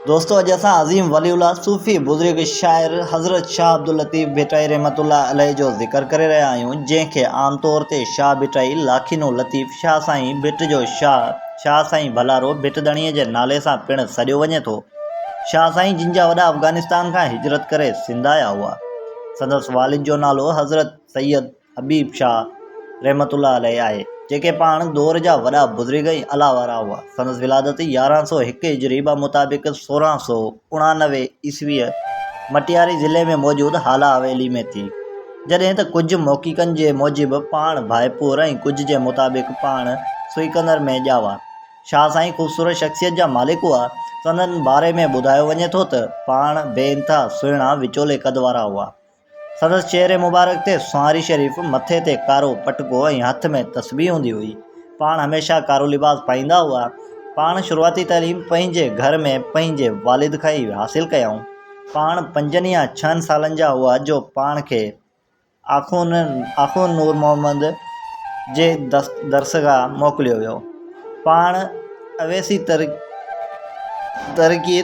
دوستو اڄ اسان عظيم ولي الله صوفي بزرگ شاعر حضرت شاهه عبداللطيف ڀٽائي رحمة الله عليه جو ذڪر ڪري رهيا آهيون جنهن کي عام طور تي شاهه ڀٽائي، لاکينو لطيف، شاهه سائين، ڀٽ جو شاهه، شاهه سائين ڀلارو، ڀٽ ڌڻيء جي نالي سان پڻ سڏيو وڃي ٿو. شاهه سائين جن جا وڏا افغانستان کان هجرت ڪري سنڌ آيا هئا. سندس والد جو نالو حضرت سيد حبيب شاهه رحمة الله عليه آهي، جيڪي پاڻ دور جا وڏا بزرگ ۽ الله وارا هئا. سندس ولادت 1101 هجري بمطابق 1689 عيسويء مٽياري ضلعي ۾ موجود هالا حويلي ۾ ٿي. جڏهن ته ڪجهه محققن جي موجب پاڻ ڀائپور ۽ ڪجهه جي مطابق پاڻ سوئيڪندر ۾ ڄاوا. شاهه سائين خوبصورت شخصيت جا مالڪ هئا. سندن باري ۾ ٻڌايو وڃي ٿو ته پاڻ بي انتها سهڻا وچولي قد وارا هئا. سندس چهري مبارڪ تي سونهاري شريف، مٿي تي ڪارو پٽڪو ۽ هٿ ۾ تسبيح هوندي هئي. پاڻ هميشه ڪارو لباس پائيندا هئا. پاڻ شروعاتي تعليم پنهنجي گهر ۾ پنهنجي والد کان ئي حاصل ڪيائون. پاڻ پنجن يا ڇهن سالن جا هئا جو پاڻ کي آخوند نور محمد جي درسگاهه موڪليو ويو. پاڻ اويسي ترقيء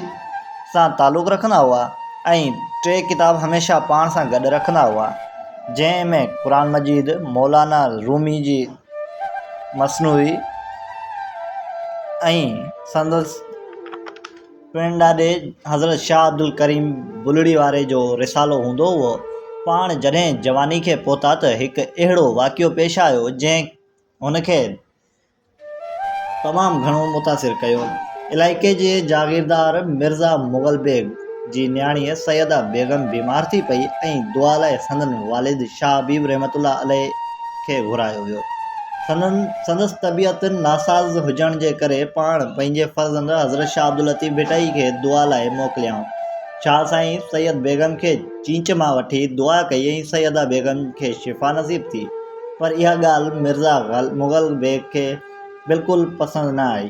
سان تعلق رکندا هئا ۽ ٽي ڪتاب هميشه پاڻ سان گڏ رکندا هئا، جنهن ۾ قرآن مجيد، مولانا رومي جي مثنوي ۽ سندس پڙڏاڏي حضرت شاهه عبدالڪريم بلڙي واري جو رسالو هوندو هئو. پاڻ جڏهن جواني کي پهتا ته هڪ اهڙو واقعو پيش آيو، جنهن هن کي تمام گهڻو متاثر ڪيو. علائقي جي جاگيردار مرزا مغل بيگ جي نياڻيء سيده بيگم بيمار ٿي پئي ۽ دعا لاء سندن والد شاهه حبيب رحمة الله عليه کي گهرايو ويو. سندن سندس طبيعت ناساز هجڻ جي ڪري پاڻ پنهنجي فرزند حضرت شاهه عبداللطيف ڀٽائي کي دعا لاء موڪليائون. شاهه سائين سيد بيگم کي چيچ مان وٺي دعا ڪئي ۽ سيده بيگم کي شفا نصيب ٿي. پر اها ڳالهه مرزا مغل بيگ کي بلڪل پسند نه آئي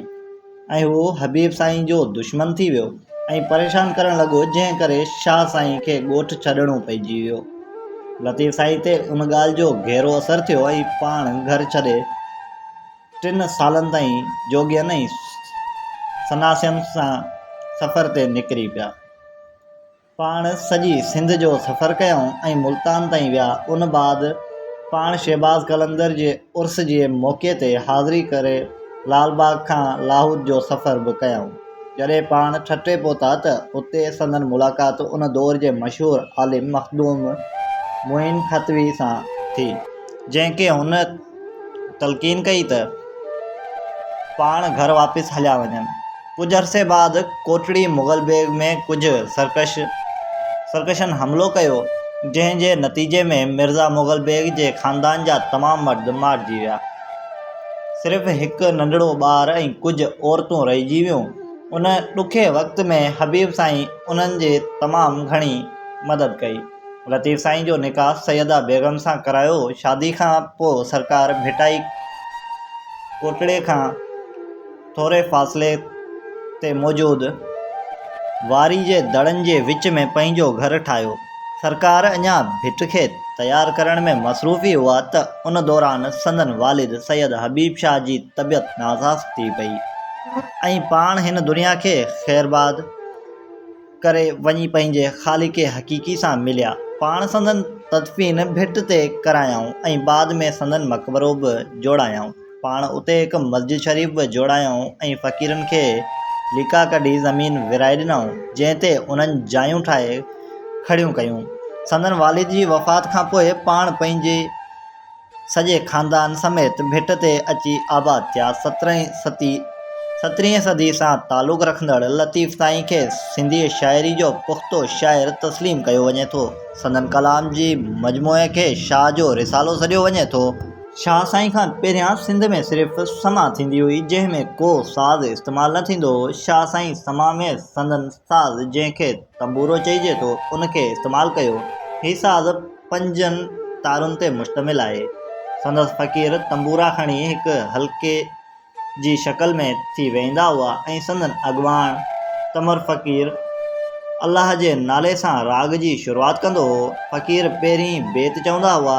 ۽ هو حبيب سائين جو دشمن ٿي ويو ۽ پريشان ڪرڻ لڳو جنهن ڪري شاهه سائين کي ڳوٺ ڇڏڻو پئجي ويو. لطيف سائين تي ان ڳالهه جو گهرو اثر ٿيو ۽ پاڻ گهر ڇڏي ٽن سالن تائين جوڳين ۽ سناسين سان سفر تي نڪري پيا. پاڻ سڄي سنڌ جو سفر ڪيائون ۽ ملتان تائين ويا. ان بعد پاڻ شهباز قلندر جي عرس جي موقعي تي حاضري ڪري لال باغ کان لاهوت جو سفر به ڪيائون. جڏهن پاڻ ٺٽي پهتا ته اتي سندن ملاقات ان دور جي مشهور عالم مخدوم معين ختوي سان ٿي، جنهن کي هن تلقين ڪئي ته پاڻ گهر واپس هليا وڃن. ڪجهه عرصي بعد ڪوٽڙي مغل بيگ ۾ ڪجهه سرڪش سرڪشن حملو ڪيو، جنهن جي نتيجي ۾ مرزا مغل بيگ جي خاندان جا تمام مرد مارجي ويا. صرف هڪ ننڍڙو ٻار ۽ ڪجهه عورتون رهجي ويون. ان ڏکي وقت ۾ حبيب سائين انهن جي تمام گهڻي مدد ڪئي. لطيف سائين جو نڪاح سيده بيگم سان ڪرايو. شادي کان پوء سرڪار ڀٽائي ڪوٽڙي کان ٿوري فاصلي تي موجود واري جي دڙن جي وچ ۾ پنهنجو گهر ٺاهيو. سرڪار اڃا ڀٽ کي تيار ڪرڻ ۾ مصروف ئي هئا ته ان دوران سندن والد سيد حبيب شاهه جي طبيعت ناساز ٿي پئي ۽ پاڻ هن دنيا کي خيرباد ڪري وڃي پنهنجي خالق حقيقي سان مليا. پاڻ سندن تدفين ڀٽ تي ڪرايائون ۽ بعد ۾ سندن مقبرو به جوڙايائون. پاڻ اتي هڪ مسجد شريف به جوڙايائون ۽ فقيرن کي ليڪا ڪڍي زمين ورهائي ڏنائون، جنهن تي انهن جايون ٺاهي کڙيون ڪيون. سندن والد جي وفات کانپوء پاڻ پنهنجي سڄي خاندان سميت ڀٽ تي اچي آباد ٿيا. سترهين صدي سان تعلق رکندڙ لطيف سائين کي سنڌي شاعري جو پختو شاعر تسليم ڪيو وڃي ٿو. سندن ڪلام جي مجموعي کي شاهه جو رسالو سڏيو وڃي ٿو. شاهه سائين کان پهريان سنڌ ۾ صرف سماع ٿيندي هئي، جنهن ۾ ڪو ساز استعمال نه ٿيندو هو. شاهه سائين سماع ۾ سندن ساز جنهن کي تنبورو چئجي ٿو، ان کي استعمال ڪيو. هي ساز پنجن تارن تي مشتمل آهي. سندس فقير تنبورا کڻي هڪ حلقي جي شڪل ۾ ٿي ويهندا هئا ۽ سندن اڳواڻ تمر فقير الله جي نالي سان راڳ جي شروعات ڪندو هو. فقير پهرين بيت چوندا هئا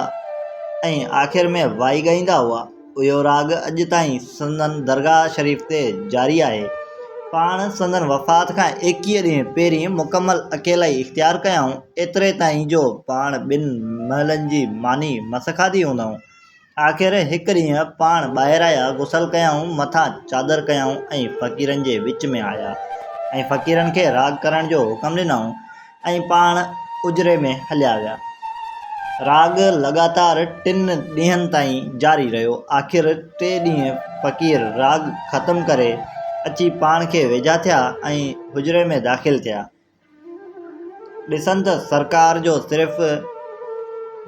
۽ آخر ۾ وائي ڳائيندا هئا. اهو راڳ اڄ تائين سندن درگاهه شريف تي جاري آهي. پاڻ سندن وفات کان ايڪيهه ڏينهن پهرين مڪمل اڪيلائي اختيار ڪيائون، ايتري تائين جو پاڻ ٻن مهلن جي ماني مس کاڌي هوندائون. آخر هڪ ڏينهن پاڻ ٻاهر آيا، غسل ڪيائون، مٿان چادر ڪيائون ۽ فقيرن جي وچ ۾ آيا ۽ فقيرن کي راڳ ڪرڻ جو حڪم ڏنائون ۽ پاڻ اجري ۾ هليا ويا. راڳ لڳاتار ٽن ڏينهن تائين جاري رهيو. آخر ٽئين ڏينهن فقير راڳ ختم ڪري اچي پاڻ کي ويجها ٿيا ۽ حجري ۾ داخل ٿيا. ڏسن ته سرڪار جو صرف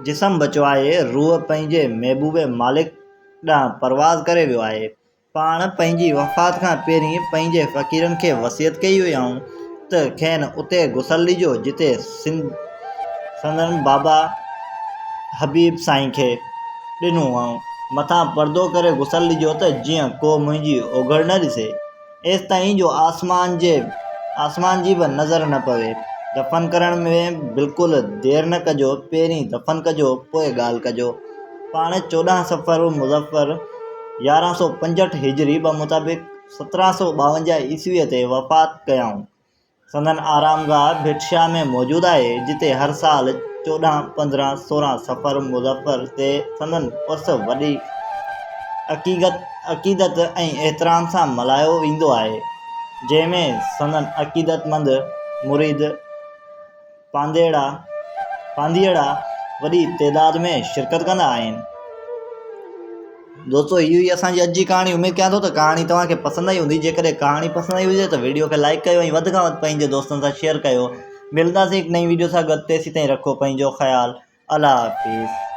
جسم بچيو آهي، روح پنهنجي محبوب مالڪ ڏانهن پرواز ڪري ويو آهي. پاڻ پنهنجي وفات کان پهرين پنهنجي فقيرن کي وصيت ڪئي هيائون ته کين اتي غسل ڏجو جتي سندن بابا حبيب سائين کي ڏنو هئائون. مٿان پردو ڪري غسل ڏجو ته جيئن ڪو منهنجي اوگهڙ نه ڏسي. ايستائين جو آسمان جي آسمان جي به نظر نه پوي. دفن ڪرڻ ۾ بلڪل دير نه ڪجو، پهرين دفن ڪجو پوء ڳالهه ڪجو. پاڻ 14 صفر مظفر 1165 هجري بمطابق 1752 عيسويء تي وفات ڪيائون. سندن آرامگاهه ڀٽ شاهه ۾ موجود آهي، جتي هر سال 14، 15، 16 صفر مظفر تي سندن عرس وڏي عقيدت ۽ احترام سان ملهايو ويندو آهي، جنهن ۾ سندن عقيدتمند مريد، پانڌيئڙا، پانڌيئڙا وڏي تعداد ۾ شرڪت ڪندا آهن. دوستو هي هئي اسان جي اڄ جي ڪهاڻي اميد ڪيان ٿو ته ڪهاڻي توهان کي پسند آئي هوندي جيڪڏهن ڪهاڻي پسند آئي هجي ته ويڊيو کي لائڪ ڪيو ۽ وڌ کان وڌ پنهنجي دوستن سان شيئر ڪيو ملنداسين هڪ نئين ويڊيو سان گڏ تيسين تائين رکو پنهنجو خيال الله حافظ.